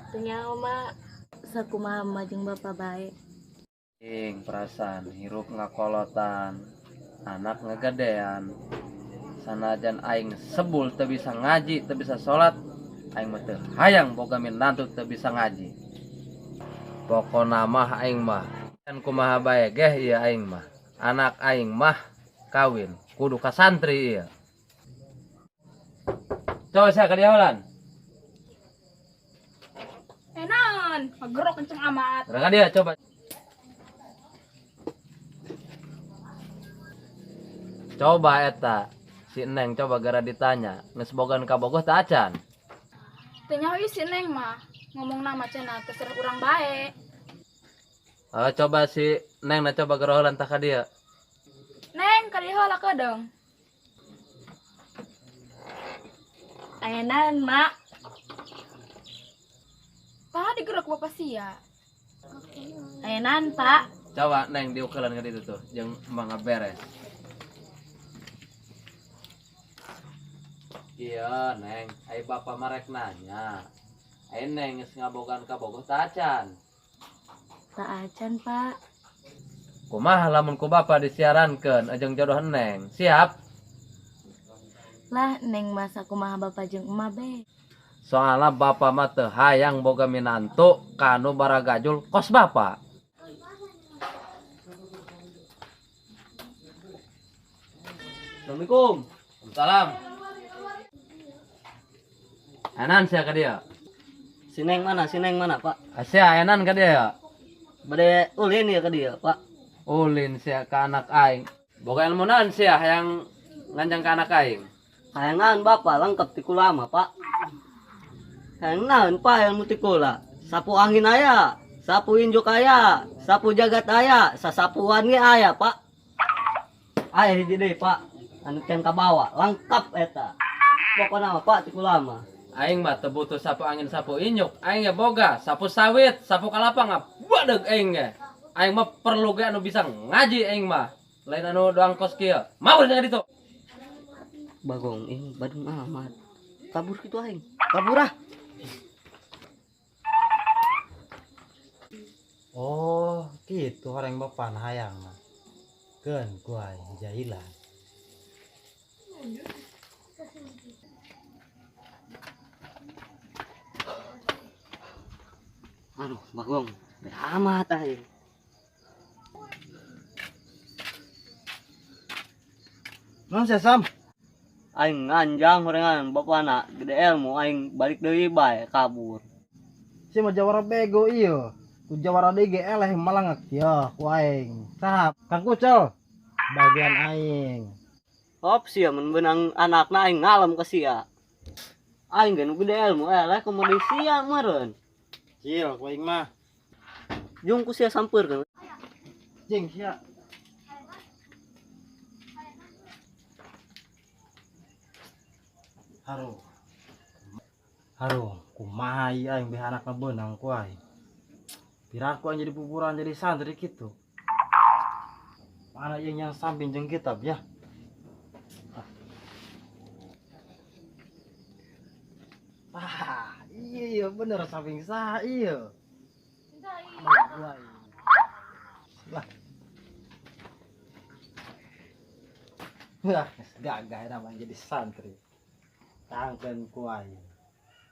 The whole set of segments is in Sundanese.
Teu nyaho, Mak. Sakumaha emak jeung bapa bae. Ing perasaan hirup ngakolotan, anak ngegedean. Sanajan aing sebul teu bisa ngaji, teu bisa salat, aing mah teu hayang boga minantu teu bisa ngaji. Pokona mah aing mah kan kumaha bae geh ieu aing mah. Anak aing mah kawin kudu ka santri ieu. Coba saya ka dieu heulan. Naon? Ngagerok kenceng amat. Ka dieu coba. Coba eta si Neng coba gara ditanya, geus bogan ka bogoh teh acan. Teu nyaho ieu si Neng mah, ngomongna mah cenah terserah urang bae. Coba si Neng na coba gara heulan tah ka dieu. Neng, ka dieu heula kedeung. Aya naon, Mak? Tah digerak bapak sia. Aya naon, Pak? Coba Neng diukelan ka ditu tuh jeung Mang beres. Iya, Neng, ai bapa marek nanya. Ai Neng geus ngabogan ka bogoh tah acan? Tah acan, Pak. Kumaha lamun ku bapa disiarankeun jeung jodoh Neng? Siap? Lah, Neng masa kumaha bapa jeung emak be? Soalna bapa mah teu hayang boga minantu kanu baragajul kos bapa. Assalamualaikum. Waalaikumsalam. Enan sia ka dieu? Si Neng mana? Si Neng mana, Pak? Sia enan ka dieu? Bade ulin ya ka dieu, Pak. Ulin sia ka anak aing. Boga ilmu naon sia hayang nganjang ka anak aing? Hayangan Bapak lengkap ti kula mah, Pak. Hayang naon, Pak, ilmu ti kula? Sapu angin aya, sapu injuk aya, sapu jagat aya, sasapuan ge aya, Pak. Aya hiji deui, Pak. Anu can kabawa, lengkap eta. Pokona mah, Pak, ti kula mah. Aing mah teu butuh sapu angin sapu inyuk, aing ge boga sapu sawit, sapu kalapa ngabadeg aing ge. Aing mah perlu ge anu bisa ngaji aing mah. Lain anu doang kos kieu. Mau dengan ditu. Bagong ini badung amat. Kabur kitu aing. Kabur ah. Oh, kitu horeng bapak hayang mah. Keun ku aing jailan. Aduh, Bagong, be amat aing. Non sesam. Aing nganjang horengan bapana gede ilmu aing balik deui bae kabur. Si mah jawara bego ieu. Ku jawara deui ge eleh malangek ya ku aing. Saha? Kang Kucel. Bagian aing. Hop sia mun beunang anakna aing ngalem ka sia. Aing ge nu gede ilmu eleh kumaha deui sia meureun. Cil ku aing mah. Jung ku sia sampeurkeun. Jing sia. Haruh. Haruh, kumaha ieu aing beh anakna beunang ku aing. Piraku aing jadi pupuran jadi santri kitu. Mana ieu yang samping jeung kitab ya? Ah, iya bener samping saha ieu. Lah. Wah, gagah namanya jadi santri. Tangkeun ku aing.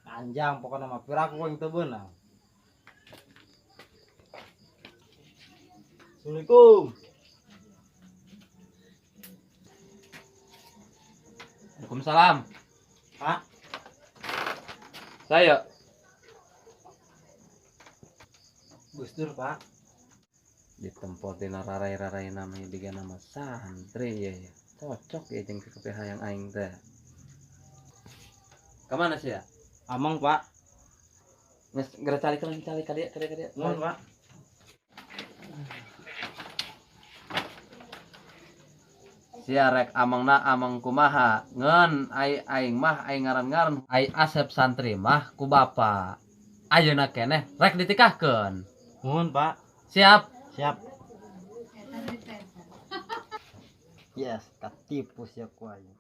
Panjang pokona mah piraku aing teu beunang. Assalamualaikum. Waalaikumsalam. Pak. Saya. Gus Dur, Pak. Ditempotin rarai-rarai namanya diga nama santri ya, ya. Cocok ya jeung ke hayang aing teh. Kemana sih ya? Amang, Pak. Geus geura cari ka cari ka dieu, ka dieu, ka dieu. Nuhun, Pak. Sia rek amangna amang kumaha ngeun ai aing mah aing ngaran-ngaran ai Asep santri mah ku bapa. Ayeuna keneh rek ditikahkeun. Nuhun, Pak. Siap. Siap. Yes, katipu sia ku aing.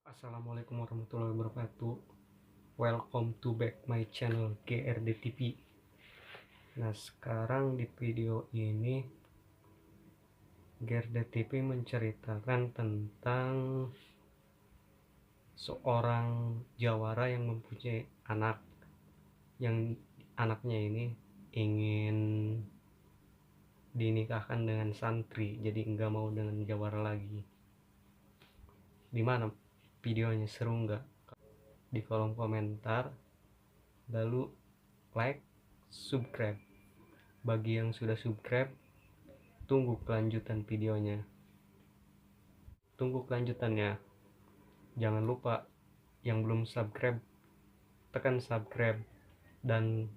Assalamualaikum warahmatullahi wabarakatuh. Welcome to back my channel GRD TV. Nah, sekarang di video ini GRD TV menceritakan tentang seorang jawara yang mempunyai anak, yang anaknya ini ingin dinikahkan dengan santri, jadi nggak mau dengan jawara lagi. Gimana videonya, seru nggak? Di kolom komentar, lalu like, subscribe. Bagi yang sudah subscribe, tunggu kelanjutan videonya. Tunggu kelanjutannya. Jangan lupa yang belum subscribe, tekan subscribe dan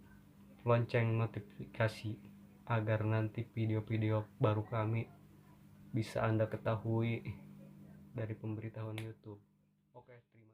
lonceng notifikasi agar nanti video-video baru kami bisa Anda ketahui dari pemberitahuan YouTube. Oke, terima